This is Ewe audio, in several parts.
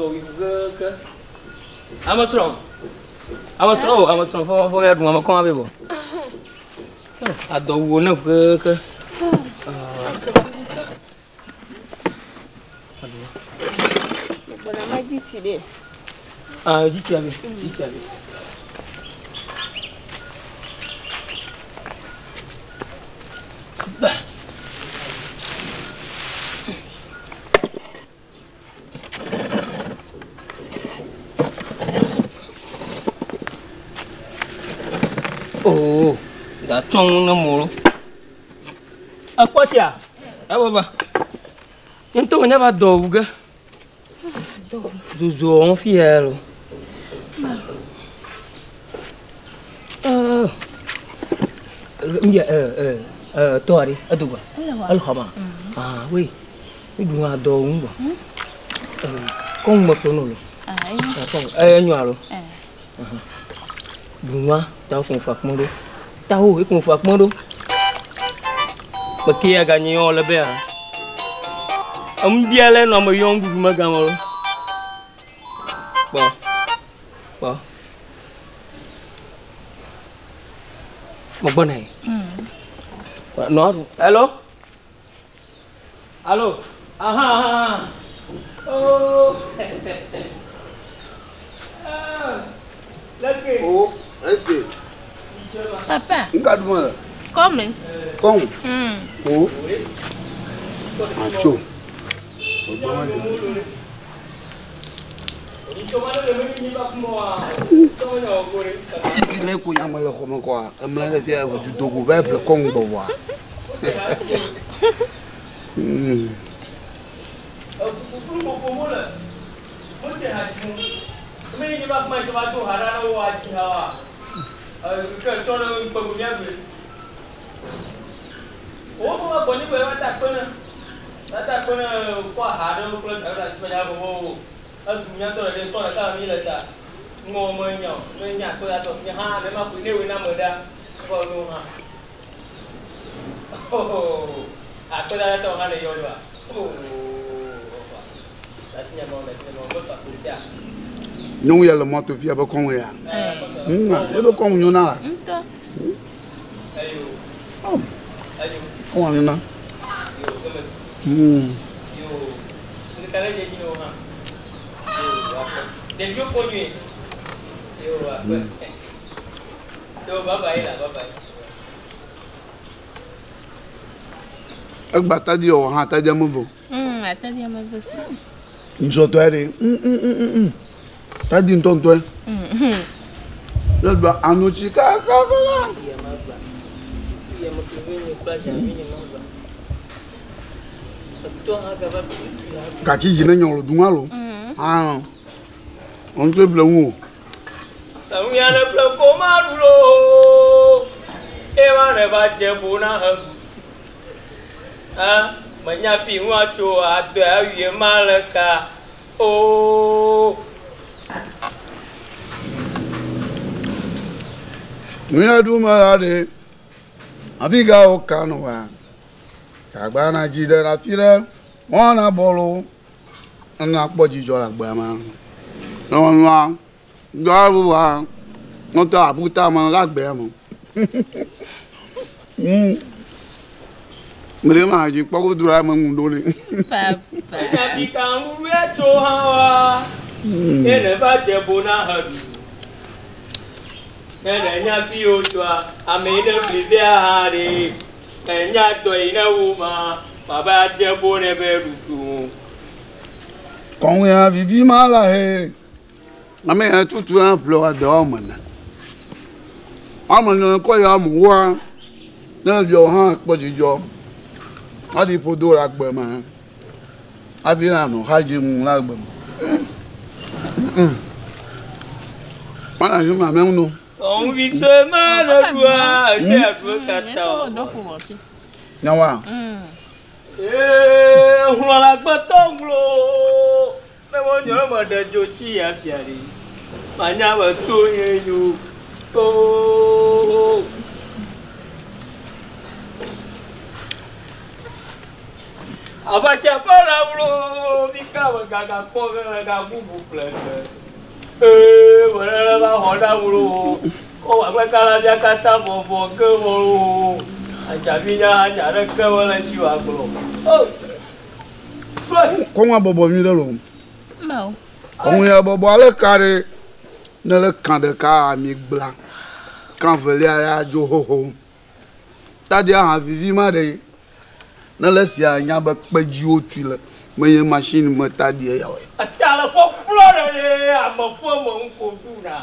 Dɔ wi keke. Ame srɔ̃. Ame srɔ̃ o, ame srɔ̃ fɔ fɔ ya ɖu ame kɔma be bɔ. Adɔ wu ne keke. Gbɔna ma dzi tsi ɖe. Ah, dzi tsi abe, dzi tsi abe. Oh, gatsɔ ŋu ne mo lo. Ekpɔ tsia? Ebaba. Nye ŋutɔ menye va dɔ wu ge. Zozo wɔm fi ya lo. Ŋdie tɔ aɖe edo gba. Ele xɔ ma. Ah oui. Mi ɖu ŋa dɔ ŋu gbɔ. Kɔ ŋu me kplɔ no lo. Ah enyo alo. Ɖu ŋa ta wo fa kpɔn ɖo. Ta wo ekun fa kpɔn ɖo. Meke ya ganyi yɔ le be ya. Emu bia le nɔ ame yɔ ŋuɖuɖu me gã lo. Kpɔ. Kpɔ. Megbɔ na yi. Nɔ aɖu. Hello. Allo. Aha aha. Oh. Leke. Oh, ese. Papa. Nka duma la. Come. Come. Oh. Acho. Ogbama ni. Ibi ne ko nyame le xɔme kɔa, emlɔ ɖe fia judogo va ƒle kɔŋ gbɔ vɔa. Nyɔnu ya le mɔto fia be kɔŋ ya. Ebe kɔŋ nyona la. Ŋutɔ. Kɔŋ nyona. Egba tadi wɔ hã tadi ame vo. Atadi ame eve su. Ŋutsɔtɔe ɖe. Tadi ŋutɔŋutɔe. Le ɖua anotsi kakaka. Gatsi dzi ne nyɔ le du ŋua lo. Ah. Ŋutɔ ble ŋu o. Ŋuya le ƒle ko ma ɖu lo. Ema ne va dze bo na he. Ah, menya fi ŋua tso adɔe awie ma le ka. Oh. Nuya ɖu me la ɖe. Afi ga wo ka no wa. Tsagba na dzi ɖe afi ɖe. Wɔna bɔlu. Ena kpɔ dzidzɔ le agbea me. Ne wɔnua, dɔ wa, ŋutɔ aƒuta me le agbea me. Me ɖe ma dzi kpɔ godo la me ŋu ɖo ne. Papa. Menya fi ka ŋuɖuɖu ya tso hã wa. Ne va dze bo na he ɖu. Ne ne nya fi wo tsoa, ame yi ne fli via hã ɖe. Enya dɔ yi ne wo ma, baba dze bo ne be ɖuɖu. Kɔŋ ya vivi ma la he. Ame ya tutu ya ƒle wa dɔ wɔme ne. Ame ne kɔ ya mu wa. Ne yɔ hã kpɔ dzidzɔ. Aɖi ƒodo le agbe me. Hafi na nɔ ha dzi ŋu le agbe me. Mana dzi ma mɛ ŋu. Ɔŋuvi sue ma le ɖua, edze aɖu katã. Nyawa. Ee, hlɔ la gbɔtɔ ŋlo. Ne wonyo me ɖe dzo tsi ya fia ɖi. Manya be to ye nyo. Oh. Abasia kɔla wlo mi ka me gaga kpɔ ge le ga bubu ƒle ge. Ee, me ɖe le va xɔ ɖa wlo. Kɔ wɔ agbeka la bia katã vɔvɔ ge wɔ o. Ajavi nya nya ɖe ke me le si wa gblɔ. Oh. Kɔŋua bɔbɔ nyui ɖe lo. Mawu. Kɔŋu ya bɔbɔ ale ka ɖe ne le kan ɖeka ami gbla. Kan velia ya dzo xoxo. Tadia hã vivi ma ɖe. Ne le sia nya be kpedziwo tui le menye machine me tadie ya wɔe. Ata le ƒɔƒlɔ ɖe ɖe ame ƒe me ŋko ɖuna.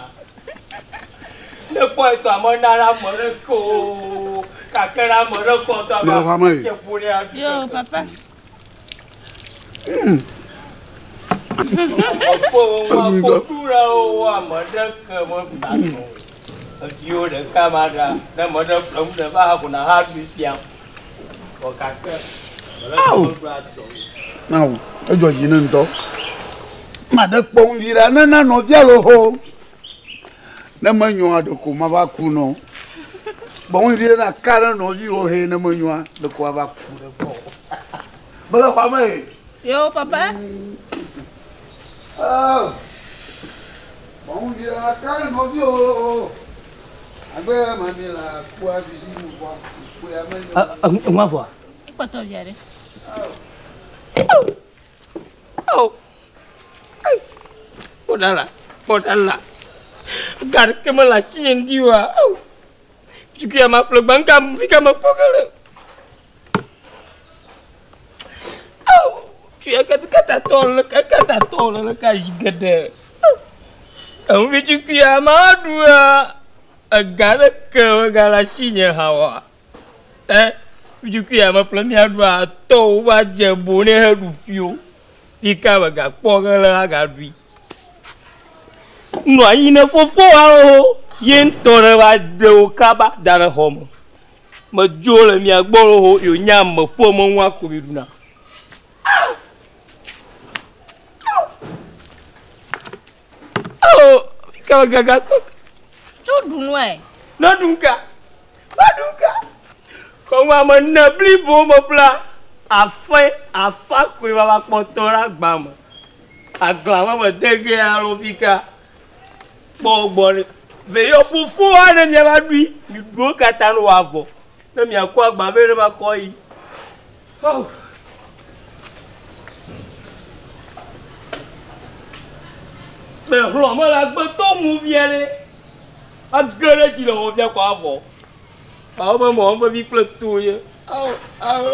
Ne kpɔ etɔ ame na ɖe ame ɖe ko gake ɖe ame ɖe kɔ tɔ Ne xɔ ame yi. tse ƒo ɖe aɖu. Yo, papa. Ƒe me ŋko ɖuna o ame ɖe ke me ta o. Eviwo ɖeka ma ɖa ne ame ɖe ƒle nu ɖe va ha ko na ha ɖui fia. Vɔ gake ame ɖe Ao. ke me ɖua dɔ o. Na wo edzɔ dzi ne ŋutɔ. Ma ɖe kpɔ ŋuvi ɖa ne na nɔvia lo ho. Ne menyoa ɖeko ma va ku nɔ. Kpɔ ŋuvi ɖe na ka ɖe nɔviwo he ne menyoa ɖeko ava ku ɖe gbɔ. Bele xɔ me ye. Yo, papa. Oh. Kpɔ ŋuvi ɖe na ka ɖe nɔviwo lo ho. Agbe mami la kua vivi nu vɔ. Kua menyo. Ŋua vɔa? Ekpɔtɔ via ɖe. Oh. Kpɔ ɖa la, kpɔ ɖa la. Ga ɖeke mele asinye ŋdi oa. Ao. Tukui ma ƒle gbã ŋka fi ka me kpɔ ge le. Ao. Tuya kata tɔ le kata tɔ le le ka zi geɖe. Eŋuvi tukuia ma ɖua. Ega ɖeke megale asinye hã oa. Ɛ tukuia me ƒle mía ɖua tɔwo va dze bo ne heɖu ƒio. Fi ka megakpɔ ge le agaɖui. Nɔ anyi ne fofoawo ye ŋutɔ ɖe va ɖe wo kaba da ɖe xɔ me. Medzo le mia gbɔ xoxo yewo nye ame ƒe me ŋua ko mi ɖuna. Ao, fi ka megagakpɔ. Tso ɖu nua ye. Ne ɖu ŋka, va ɖu ŋka. Kɔŋua me ne blibo me ƒla afe afa koe va va kpɔtɔ ɖe agba me. Agla me me de ge alo fi ka. Kpɔ gbɔ ɖe. Ve yɔ fofoa ne miava ɖui. Mi ɖu wo katã ne woavɔ. Ne miakɔ agba vɛ ne makɔ yi. Oh. Me hlɔ̃ me le agbetɔ ŋu via ɖe. Age ɖe dzi le wɔ via kɔ avɔ. Awo be mɔ be vi kple to ye. Awo awo.